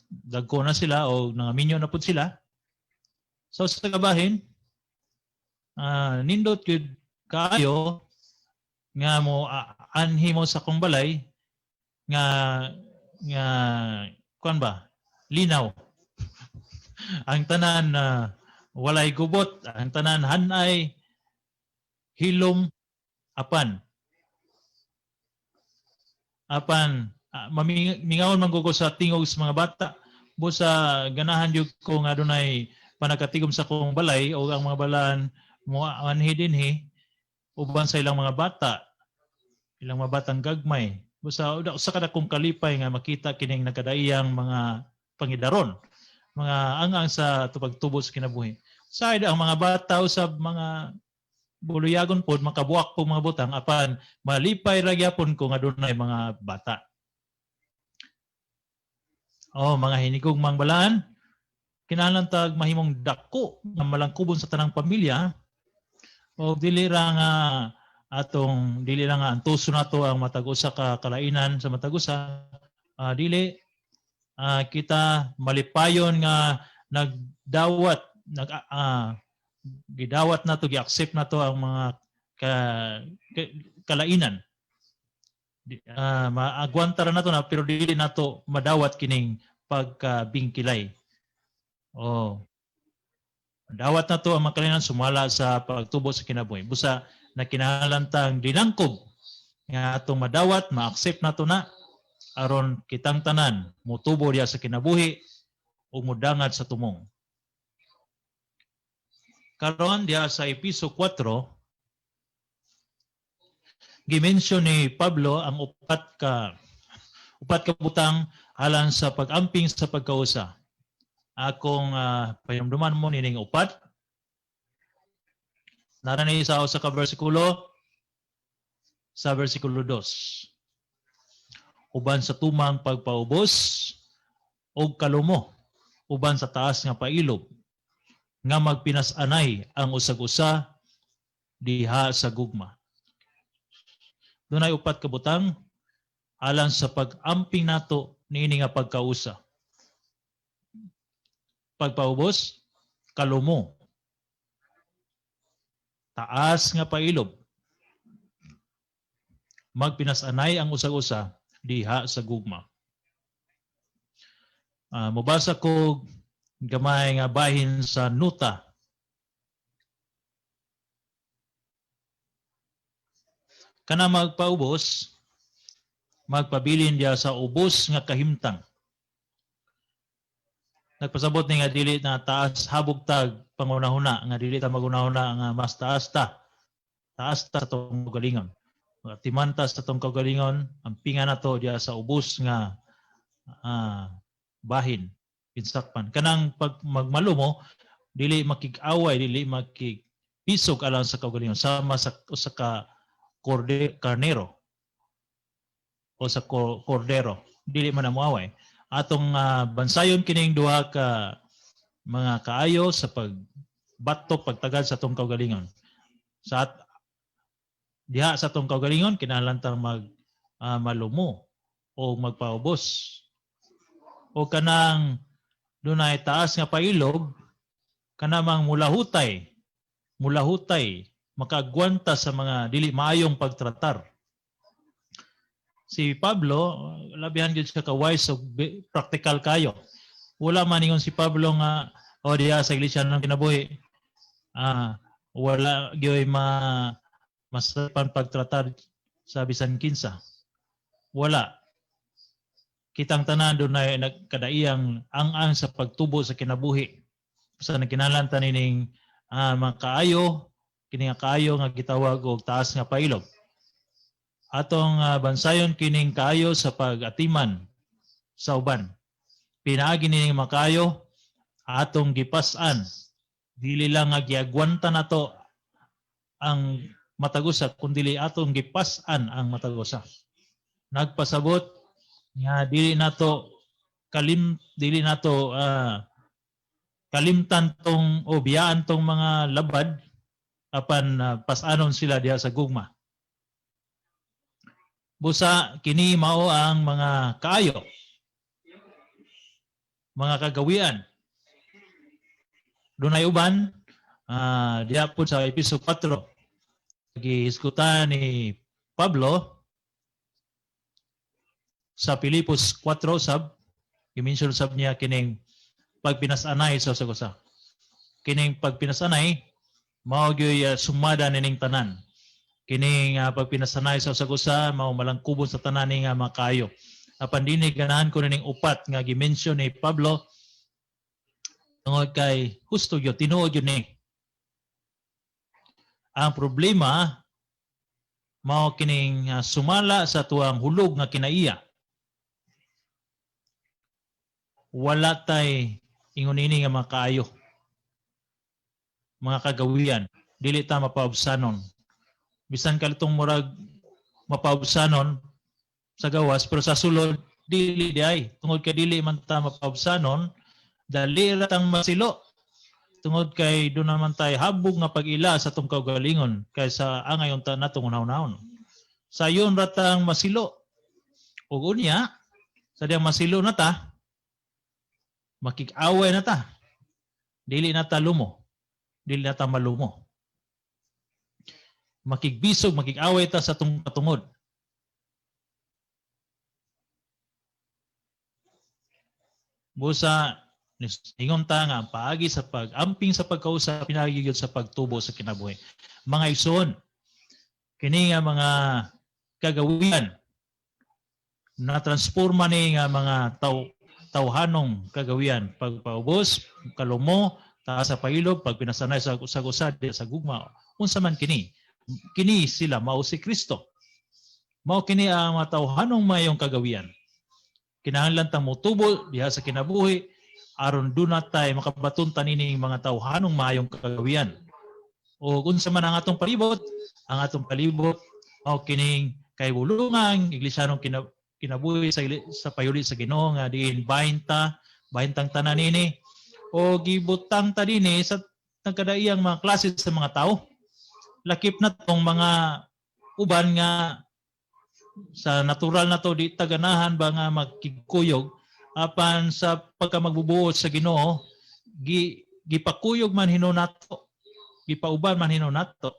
dagko na sila o nangaminyo na pud sila. So sa kabahin, nindot gyud kaayo nga mo anhi mo sa akong balay nga kuan ba, linaw ang tanan, walay gubot ang tanan, hanay, hilom. Apan mamingawon man ko sa tingog sa mga bata. Busa ganahan jud ko nga dunay panagkatigom sa akong balay o ang mga balaan mo anhi dinhi uban sa ilang mga bata, ilang mga batang gagmay. Busa usa ka dakong kalipay nga makita kining nagkadaiyang mga pangidaron, mga ang-ang sa tupagtubo sa kinabuhi. Sa ang mga bata usab mga buluyagon pod, makabuak po mga butang, apan malipay ra gyapon ko nga dunay mga bata. Oh, mga hinigugmang balaan, kinahanglan tag mahimong dako nga malangkubon sa tanang pamilya o dili ra nga atong, dili lang nga antuso nato ang matag usa ka kalainan sa matag usa. Dili kita malipayon nga nagdawat, nag gidawat nato, gi-accept nato ang mga kalainan. Maagwanta ra nato na, pero dili nato madawat kining pagkabingkilay. Oh. Dawat nato ang mga kalainan sumala sa pagtubo sa kinabuhi. Busa na kinahanglan tang dinangkob nga atong madawat, ma-accept nato na aron kitang tanan motubo diya sa kinabuhi ug modangad sa tumong. Karon, diya sa Episo 4, gi-mention ni Pablo ang upat ka butang alang sa pag-amping sa pagkausa. Akong pahinumduman mo nining upat. Nara ni sa usa ka bersikulo, sa bersikulo 2. Uban sa tumang pagpaubos og kalumo uban sa taas nga pailob nga magpinas-anay ang usag-usa diha sa gugma. Dunay upat ka butang alang sa pag-amping nato niini nga pagkausa. Pagpaubos, kalumo, taas nga pailob, magpinas-anay ang usag-usa diha sa gugma. Mobasa ko gamay nga bahin sa nuta. Kana magpaubos, magpabilin diya sa ubos nga kahimtang. Nagpasabot ni nga dili na taas habog tag pangunahuna, nga dili ta magunahuna nga mas taas ta. Taas ta sa atong kaugalingon. Timanta sa atong kaugalingon, ang pinga nato diya sa ubos nga bahin pinsakpan. Kanang pag magmalumo, dili makig-away, dili makigpisog alang sa kaugalingon, sama sa usa ka karnero o sa kordero, dili man moaway. Atong bansayon kining duha ka mga kaayo sa pagbatok, pagtagad sa atong kaugalingon. Sa diha sa atong kaugalingon, kinahanglan tang mag malumo o magpaubos. O kanang dunay taas nga pailob, kanamang mulahutay, makaagwanta sa mga dili maayong pagtratar. Si Pablo, labihan gyud siya ka wise ug practical kayo. Wala man ingon si Pablo nga o diha sa iglesia ng kinabuhi, wala gyoy ma masapan pagtratar sa bisan kinsa. Wala. Kitang tanan dunay nagkadaiyang ang-ang sa pagtubo sa kinabuhi. Sa nagkinahanglan ta nining mga kaayo, kini nga kaayo nga gitawag og taas nga pailob. Atong bansayon kining kaayo sa pag-atiman sa uban. Pinaagi nining makaayo atong gipas-an. Dili lang nga giagwanta nato ang matag usa kun dili atong gipas-an ang matag usa. Nagpasabot nga dili nato kalimtan tong o biyaan tong mga labad apan pas-anon sila diha sa gugma. Busa kini mao ang mga kaayo, mga kagawian. Dunay uban diha po sa Episo 4, gihisgutan ni Pablo sa Filipos 4 sab, gi-mention sab niya kining pagpinasanay sa usa. Kining pagpinasanay mao gyoy sumada nining tanan. Kining pagpinasanay sa usa mao malangkubon sa tanan ni nga makayo. Apan dinhi ganahan ko nining upat nga gi-mention ni Pablo tungod kay husto gyud, tinuod gyud ni. Ang problema mao kining sumala sa tuang hulog nga kinaiya. Wala tay ingon ini nga mga kaayo, mga kagawian, dili ta mapaubsanon. Bisan kalitong murag mapaubsanon sa gawas, pero sa sulod dili diay, tungod kay dili man ta mapaubsanon, dali ra tang masilo tungod kay doon naman tay habog nga pag-ila sa atong kaugalingon kaysa angay unta natong unahon. Sayon ra tang masilo. Ug unya sa diyang masilo na ta, makig-away na ta. Dili na ta lumo. Dili na ta malumo. Makigbisog, makig-away ta sa atong katungod. Busa ingon ta nga ang paagi sa pag-amping sa pagkausap pinaagi gyud sa pagtubo sa kinabuhi. Mga igsoon, kini nga mga kagawian na transforma ni nga mga tawhanong kagawian, pagpaubos, kalumo, taas sa pahilog, pag pinasanay sa usag-usa sa gugma. Unsa man kini? Kini sila mao si Kristo. Mao kini ang mga tawhanong mayong kagawian. Kinahanglan tang motubo diha sa kinabuhi aron duna tay makabaton nining mga tawhanong mayong kagawian. O unsa man ang atong palibot mao kining kay bulungang iglisyanong kinabuhi sa payuli sa Ginoo nga diin bahinta, bahintang tanan nini o gibutang ta dinhi sa nagkadaiyang mga klase sa mga tao. Lakip na tong mga uban nga sa natural na to di taganahan ba nga magkigkuyog, apan sa pagka magbubuot sa Ginoo gipakuyog man hinuon nato, gipauban man hinuon nato.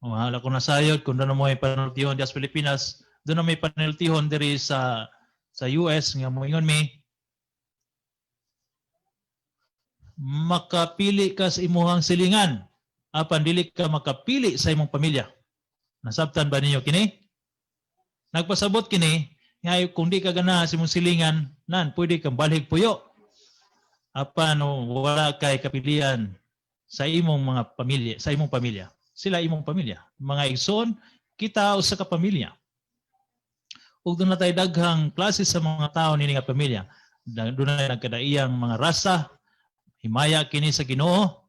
Mahala ko nasayod kung doon mo may panultihon diya sa Pilipinas, doon na may panultihon diri sa US nga moingon mi makapili ka sa imuhang silingan apan dili ka makapili sa imong pamilya. Nasabtan ba ninyo kini? Nagpasabot kini nga kung di ka ganahan sa imong silingan, nan pwede kang balhig puyo. Apan wala kay kapilian sa imong mga pamilya, sa imong pamilya. Sila imong pamilya. Mga igsoon, kita usa ka pamilya. Ug doon na tayo daghang klase sa mga tao nini nga pamilya. Doon na nagkadaiyang mga rasa, himaya kini sa Ginoo.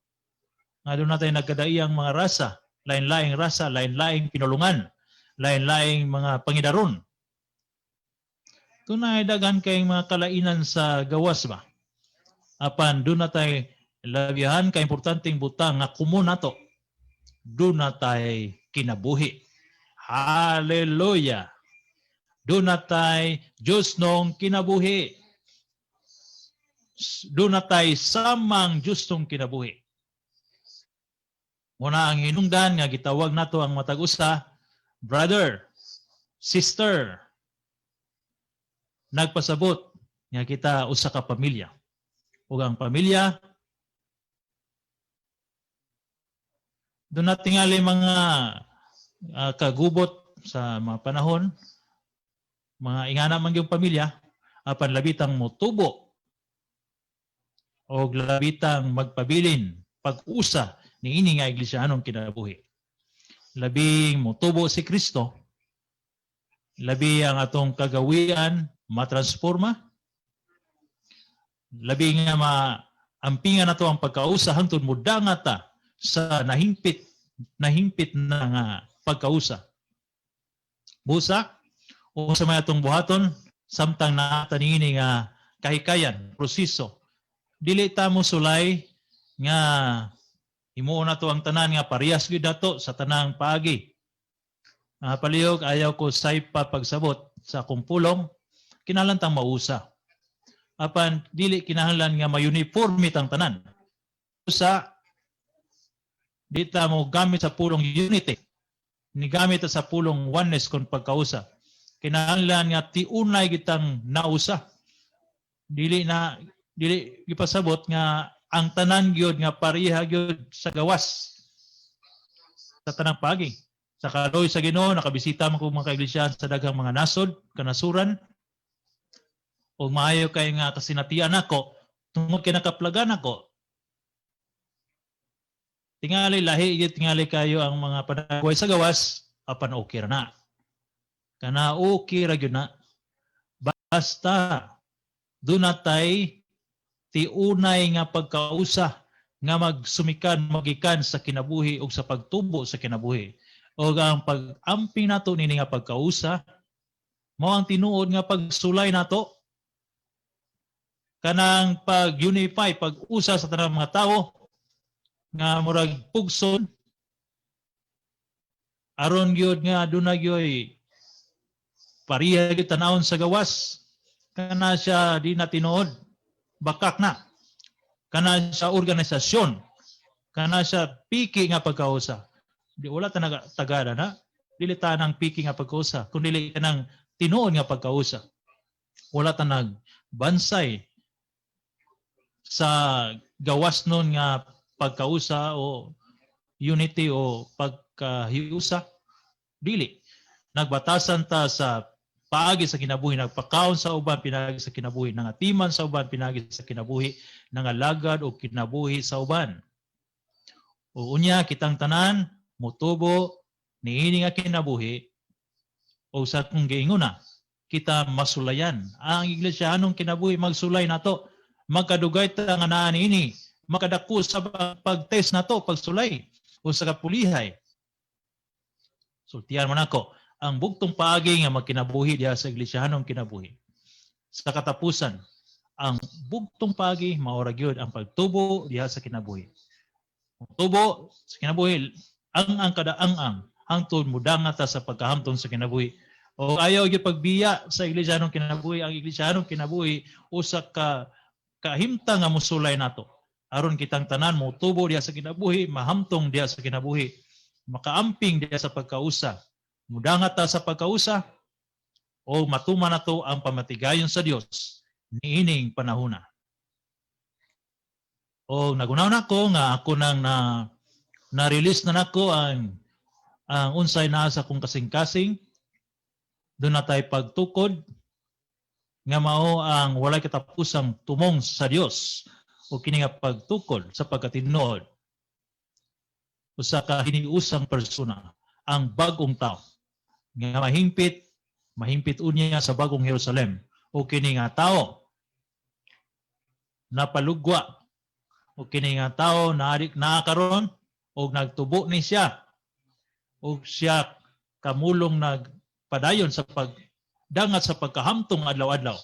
Nga doon na tayo nagkadaiyang mga rasa, lain-laing rasa, lain-laing pinulungan, lain-laing mga pangidaron. Doon na daghan kayong mga kalainan sa gawas ba. Apan doon na tayo labihan ka importanteng butang nga kumo nato. Doon na tayo kinabuhi. Hallelujah! Doon na tayo Diyos nung kinabuhi. Doon na tayo samang Diyos nung kinabuhi. Muna ang hinungdan nga gitawag nato ang matag usa, brother, sister. Nagpasabot nga kita usa ka pamilya. Ug ang pamilya doon na tingali mga kagubot sa mga panahon, mga ingana man gyud pamilya, apan labitang motubo og labitang magpabilin pag-usa niini nga iglisyahanong kinabuhi. Labing motubo si Kristo, labi ang atong kagawian matransforma, labi nga maampingan nato ang pagkausa hangtod mudanga ta Sa nahingpit nahimpit na nga pagkausa. Busa, unsa may atong buhaton samtang naa ta niini nga kahikayan, proseso? Dili ta mo sulay nga himuon nato ang tanan nga parehas gyud nato sa tanang paagi. Palihog ayaw ko saypa pagsabot sa akong pulong, kinahanglan tang mausa. Apan dili kinahanglan nga ma-uniforme tang tanan. Usa, di ta mo gamit sa pulong unity. Ni gamit ta sa pulong oneness kon pagkausa. Kinahanglan nga tiunay kitang nausa. Dili na dili gipasabot nga ang tanan gyud nga pareha gyud sa gawas sa tanang paagi. Sa kaluoy sa Ginoo, nakabisita man ko mga kaiglesia sa daghang mga nasod, kanasuran. O maayo kay nga kasinatian nako tungod kay nakaplagan ako. Tingali lahi gyud tingali kayo ang mga panagway sa gawas, apan okay ra na. Kana okay ra gyud na. Basta duna tay tiunay nga pagkausa nga magsumikan, magikan sa kinabuhi ug sa pagtubo sa kinabuhi. O ang pag-amping nato nini nga pagkausa mao ang tinuod nga pagsulay nato, kanang pag-unify, pag-usa sa tanang mga tawo nga murag pugson aron gyud nga aduna gyud pareha gyud tanawon sa gawas. Kana siya di na tinuod, bakak na. Kana sa organisasyon, kana siya piki nga pagkausa. Di wala ta tagada na. Dili ta nang piki nga pagkausa kun dili kanang tinuod nga pagkausa. Wala ta nagbansay sa gawas nun nga pagkausa o unity o pagkahiusa. Dili. Nagbatasan ta sa paagi sa kinabuhi, nagpakaon sa uban pinaagi sa kinabuhi, nangatiman sa uban pinaagi sa kinabuhi, nangalagad og kinabuhi sa uban. O unya kitang tanan motubo niini nga kinabuhi o sa kung giingona kita masulayan. Ang iglesia kinabuhi magsulay nato. Magkadugay ta nga naa niini, makadako sa pag-test nato pagsulay o sa kapulihay. Sultian man ako ang bugtong paagi nga magkinabuhi diha sa iglesia kinabuhi. Sa katapusan, ang bugtong paagi mao ra gyud ang pagtubo diha sa kinabuhi. Tubo sa kinabuhi ang kada ang hangtod mudangat ta sa pagkahamtong sa kinabuhi. O ayaw gyud pagbiya sa iglesia kinabuhi. Ang iglesia kinabuhi usa ka kahimtang nga musulay nato aron kitang tanan motubo diha sa kinabuhi, mahamtong diha sa kinabuhi, makaamping diha sa pagkausa, mudangat ta sa pagkausa o matuman nato ang pamatigayon sa Dios niining panahona. O nagunaw nako nga ako nang na na-release na nako ang unsay naa sa akong kasing-kasing. Duna tay pagtukod nga mao ang walay katapusang tumong sa Dios o kini nga pagtukod sa pagkatinuod, usa ka hiniusang persona, ang bagong tao nga mahingpit mahingpit unya sa bagong Jerusalem, o kini nga tao napalugwa, o kini nga tao naarik naa karon og nagtubo ni siya og siya kamulong nagpadayon sa pagdangat sa pagkahamtong adlaw-adlaw.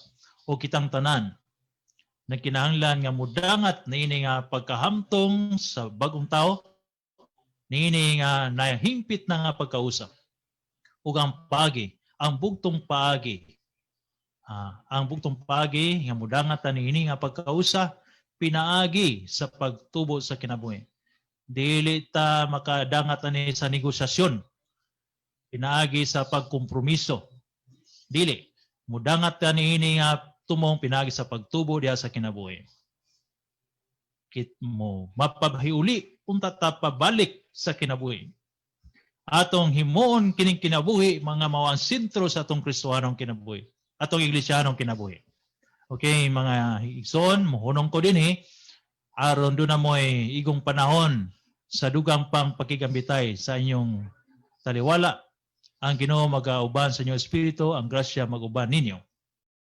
O kitang tanan nagkinahanglan nga mudangat niini nga pagkahamtong sa bagong tao, niini nga nahingpit na nga pagkausa. Ug ang paagi, ang bugtong paagi, ang bugtong paagi nga mudangat niini nga pagkausa pinaagi sa pagtubo sa kinabuhi. Dili ta makadangat ani sa negosasyon, pinaagi sa pagkompromiso. Dili mudangat ta niini nga tumong pinaagi sa pagtubo diha sa kinabuhi. Kit mo mapahiuli unta ta pabalik sa kinabuhi. Atong himuon kining kinabuhi mga mao ang sentro sa atong Kristohanong kinabuhi, atong iglesia kinabuhi. Okay, mga igsoon, mohunong ko dinhi aron duna mo'y igong panahon sa dugang pang pakigambitay sa inyong taliwala. Ang Ginoo magauban sa inyong espiritu, ang grasya maguban ninyo.